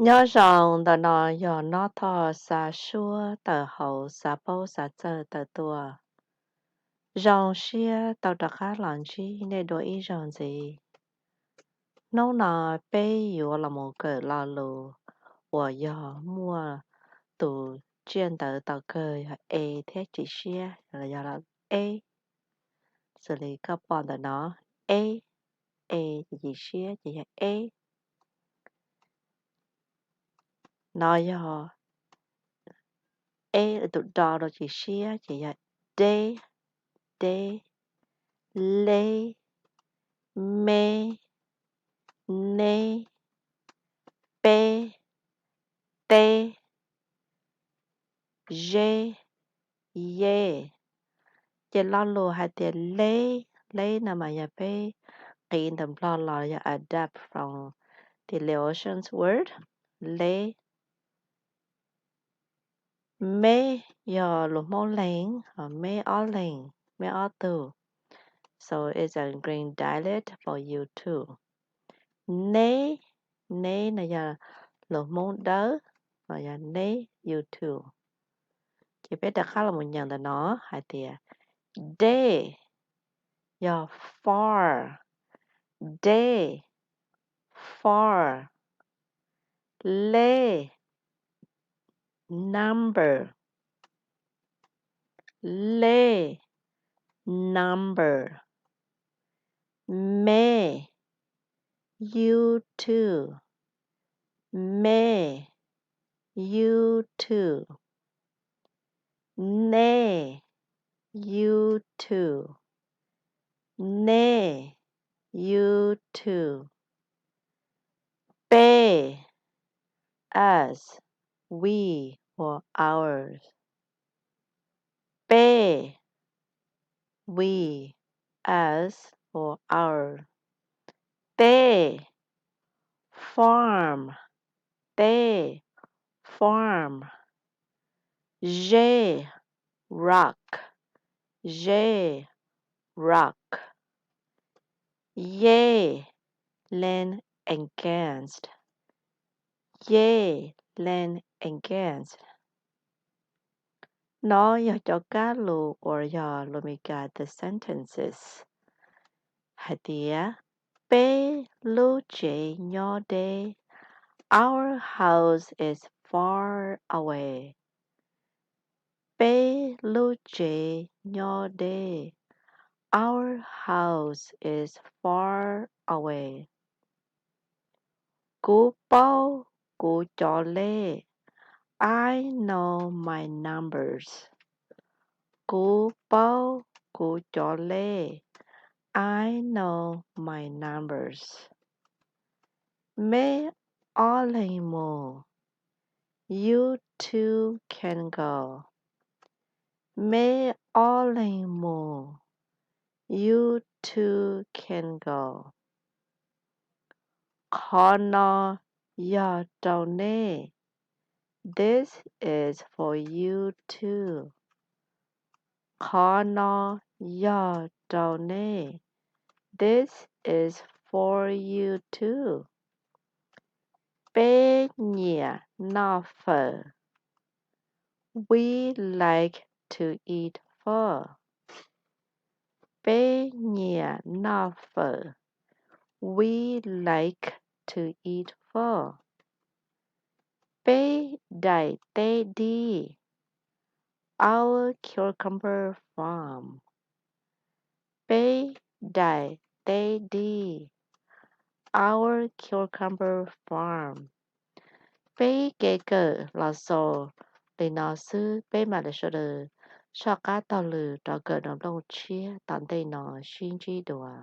Nyob zoo, ntawm no yog Nob Thoj xa suab tawm hauv xav paub xav txawj tawm tuaj. Zoo siab tau rov qab los ntsib nej dua ib zaug ntxiv. Hnub no peb yuav los mus kawm lo lus uas yog muaj tus tsiaj ntawv tau kawg yog e thiab cim siab los yog e. Xws li koj pom ntawm no, e, e ces cim siab ces yog e. No yog e, tus do rau cim siab ces yog de, de, le, me, ne, pe, te, ze, ye. Ces lo lus hais tias le, le no mas yog peb qiv ntawm Nplog los yog adapt from the Laotian word, le. Me yog lus Hmoob leeg, me ob leeg, me ob tug. So it's a green dialect for you too. Ne, ne no yog lus Hmoob Dawb, no yog ne, you too. Ces peb rov qab los mus nyeem ntawm no hais tias de yog far, de, far. Le, number, le, number. Me, you too, me, you too. Ne, you too, ne, you too. Pe, us, we or ours. Pe, we, us or our. Te, farm, te, farm. Ze, rock, ze, rock. Ye, lean against, ye, lean against. No yog cov kab lus uas yog lus Meskas the sentences hais tias peb lub tsev nyob deb. Our house is far away. Peb lub tsev nyob deb. Our house is far away. Kuv paub kuv cov lej. I know my numbers. Kuv paub kuv cov lej. I know my numbers. Meb ob leeg mus. You two can go. Meb ob leeg mus. You two can go. Qhov no yog rau nej. This is for you too. Qhov no yog rau nej. This is for you too. Peb nyiam noj fawm. We like to eat pho. Peb nyiam noj fawm. We like to eat pho. Peb daim teb dib. Our cucumber farm. Peb daim teb dib. Our cucumber farm. Peb kev kawm los xaus li no xwb, peb mam li sawv daws soj qab taug lw rov kawm nplooj tshiab tom ntej no sib ntsib dua.